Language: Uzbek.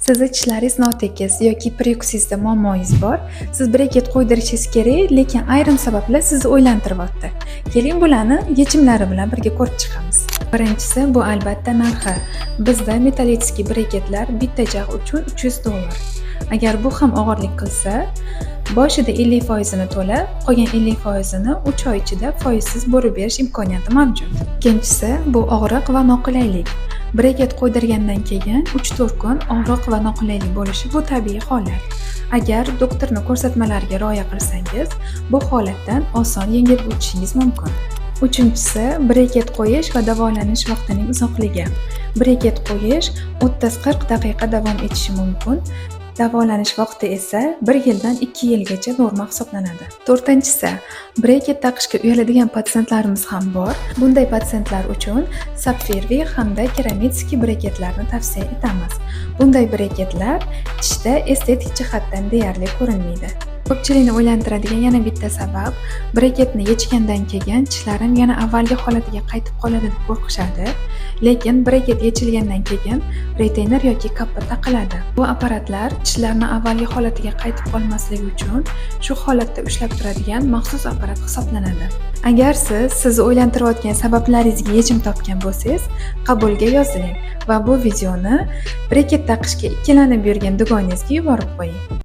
Sizni tishlaringiz notekis yoki прикус ingizda muammoyingiz bor. Siz breket qo'ydirishingiz kerak, lekin ayrim sabablar sizni o'ylantiryapti. Keling, bularni yechimlari bilan birga ko'rib chiqamiz. Birinchisi, bu albatta narxi. Bizda металлический breketlar bitta jag' uchun 300 dollar. Agar bu ham og'irlik qilsa, boshida 50 foizini to'lab, qolgan 50 foizini 3 oy ichida foizsiz bo'lib berish imkoniyati mavjud. Ikkinchisi, bu og'riq va noqulaylik. Breket qo'ydirgandan keyin 3-4 kun og'riq va noqulaylik bo'lishi, bu tabiiy holat. Agar doktorni ko'rsatmalariga rioya qilsangiz, bu holatdan oson yengib o'tishingiz mumkin. Uchinchisi, breket qo'yish va davolanish vaqtining uzoqligi. Breket qo'yish 30-40 daqiqa davom etishi mumkin. Davolanish vaqti esa 1 yildan 2 yilgacha norma hisoblanadi. To'rtinchisi, breket taqishga uyaladigan patsientlarimiz ham bor. Bunday patsientlar uchun сапфировый hamda керамический breketlarni tavsiya etamiz. Bunday breketlar tishda estetik jihatdan deyarli ko'rinmaydi. Ko'pchilikni o'ylantiradigan yana bitta sabab, breketni yechgandan keyin tishlarim yana avvalgi holatiga qaytib qoladi deb qo'rqishadi. Lekin breket yechilgandan keyin reteyner yoki kappa taqiladi. Bu apparatlar tishlarni avvalgi holatiga qaytib qolmasligi uchun shu holatda ushlab turadigan maxsus apparat hisoblanadi. Agar siz sizni o'ylantirayotgan sabablaringizga yechim topgan bo'lsangiz, qabulga yoziling va bu videoni breket taqishga ikkilanib yurgan dugonangizga yuborib qo'ying.